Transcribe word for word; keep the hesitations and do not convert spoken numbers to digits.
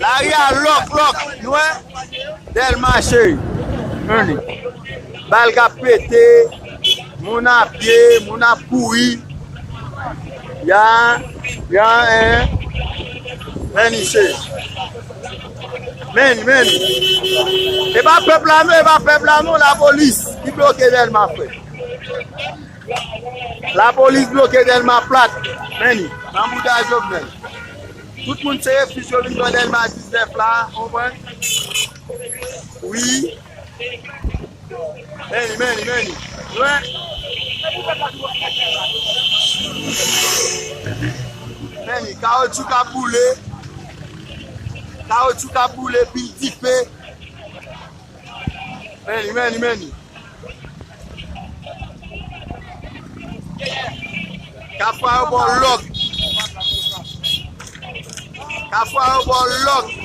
Lari a lòk, lòk, nou wè? Dèlma cheri. Ann. Bal k ap pete, moun ap pye, moun ap kouri. Ya, ya, en. Men li cheri. Men, men. E pa pèp la non, e pa pèp la non, lapolis ki bloke Dèlma, frè. Lapolis bloke Dèlma plat. Men li, nan bouda Jovenel. Tout moun se refij yo vin pran Dèlma diznèf la, konprann? Wi. Men li, men li, men li. Wi. Men li, kawotchou k ap boule. Kawotchou k ap boule, pil dife. Men li, men li, men li. Kafou Ayewopò lòk. Kafou Ayewopò lòk.